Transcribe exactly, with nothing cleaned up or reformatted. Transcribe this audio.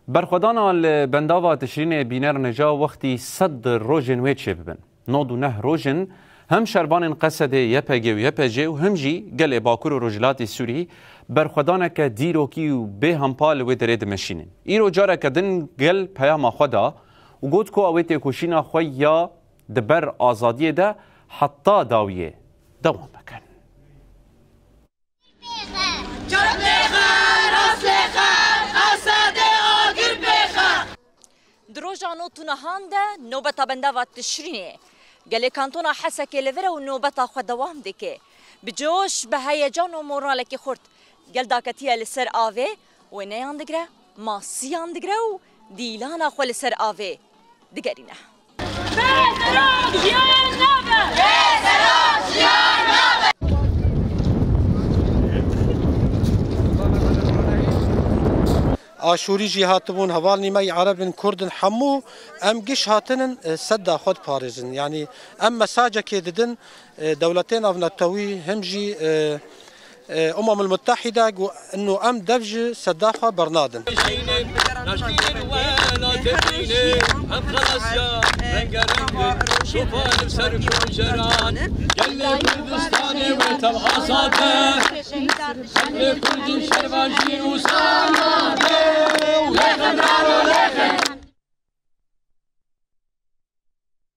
Berxwedana li bendava Tişrînê bîner nêja wextî sed rojên wê çêbibin. Nod û neh roj in hem şervanên Qesedê, Y P G û Y P C û him jî gelê Bakur û Rojhilatê Sûrî berxwedaneke dîrokî û bêhempa li wê derê dimeşînin. Îro careke din gel peyama xwe da û got ku ew ê têkoşîna xwe ya di ber azadiyê de heta dawiyê dewam bikin. Di roja nod û nehan de nobeta bendava Tişrînê gelê kantona Hesekê li vir e û nobeta xwe dewam dike. Bi coş, bi heyecan û moralekî xurt gel daketiye li ser avê, wêneyan digre, masiyan digre û dîlana xwe li ser avê digerîne. Aşûrî jî hatibûn, hevalnî me yî Ereb in, Kurd in, hemû em giş hatinin, e, sedda xwe diparêzin. Yanî em mesajekê didin, e, dewletê navnetewî him jî, e, e, Umemul Muttehîde got, inu em dev ji sedda xwe bernadin.